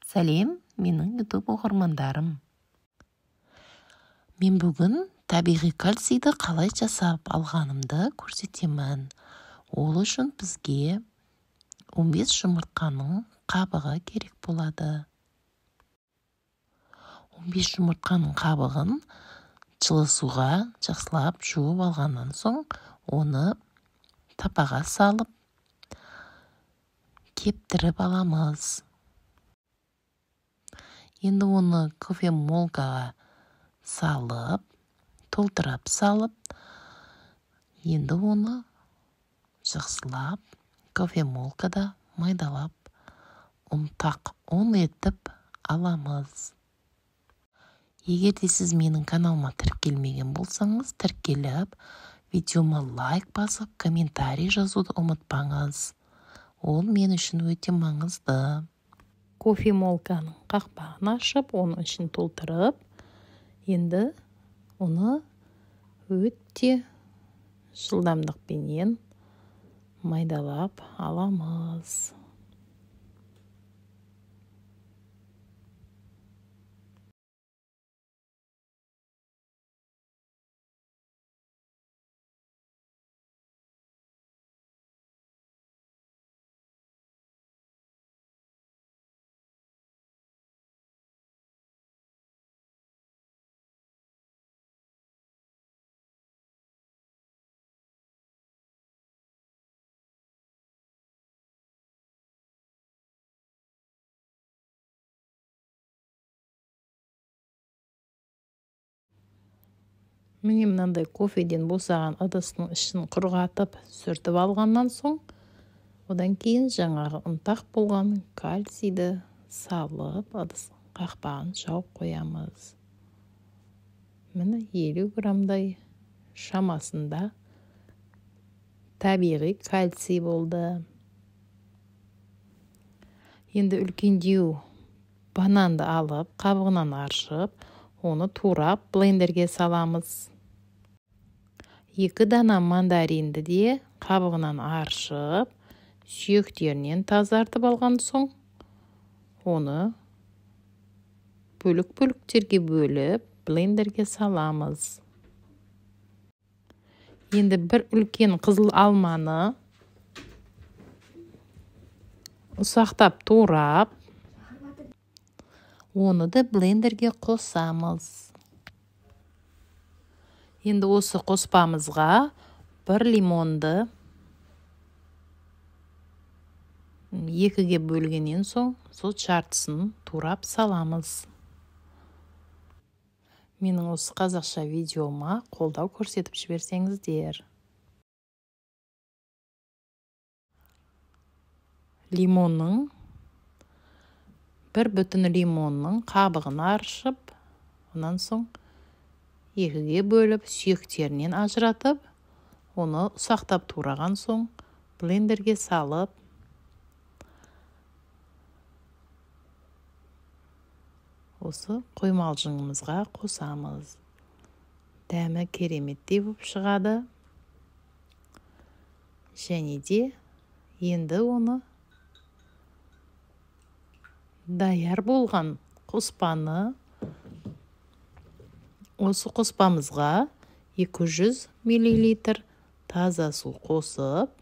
Сәлем, менің YouTube оқырмандарым. Мен бүгін табиғи кальцийді қалай жасап алғанымды көрсетемін. Ол үшін бізге 15 жұмыртқаның қабығы керек болады. 15 жұмыртқаның қабығын жылы суға жақсылап жуып алғаннан соң, оны тапаға салып кептіріп аламыз. Енді оны кофемолкаға салып, толтырып салып, енді оны жақсылап кофемолкада майдалап, ұнтақ ұн етіп аламыз. Егер де сіз менің каналыма тіркелмеген болсаңыз, тіркеліп, видеома лайк басып, комментарий жазуды ұмытпаңыз. Ол мен үшін өте маңызды. Кофемолканың қақпағын ашып, оның ішін толтырып, енді оны өте жылдамдықпенен майдалап аламыз. Міне мынандай кофеден босаған ыдыстың ішін құрғатып, сүртіп алғаннан соң, одан кейін жаңағы ұнтақ болған кальцийді салып, ыдыстың қақпағын жауып қоямыз. Міне 50 граммдай шамасында табиғи кальций болды. Енді үлкендеу бананды алып, қабығынан аршып, оны турап блендерге саламыз. 2 дана мандаринді де қабығынан аршып, сүйектерінен тазартып алған соң, оны бөлік-бөліктерге бөліп, блендерге саламыз. Енді бір үлкен қызыл алманы ұсақтап турап, оны да блендерге қосамыз. Енді осы қоспамызға бір лимонды 2-ге бөлгеннен соң, сол жартысын турап саламыз. Менің осы қазақша видеома қолдау көрсетіп жіберсеңіздер. Лимонның бір бүтін лимонның қабығын аршып, онан соң 2-ге бөліп, сүйектерінен ажыратып, оны ұсақтап тураған соң блендерге салып, осы қоймалжыңымызға қосамыз. Дәмі кереметтей болып шығады. Және де енді оны даяр болған қоспаны осы қоспамызға 200 миллилитр таза су қосып,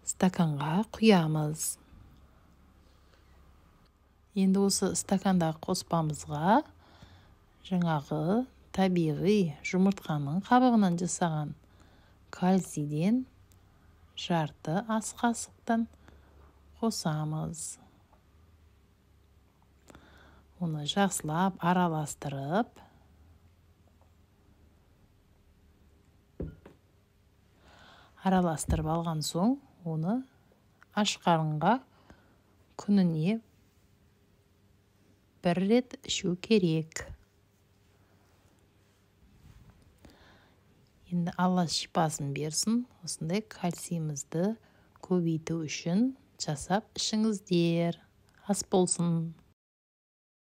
стаканға құямыз. Енді осы стакандағы қоспамызға жаңағы табиғи жұмыртқаның қабығынан жасаған кальцийден жарты ас қасықтан қосамыз. Оны жақсылап араластырып, алған соң, оны аш қарынға күніне бір рет ішу керек. Енді Алла шипасын берсін, осындай кальцийімізді көбейту үшін жасап ішіңіздер. Ас болсын.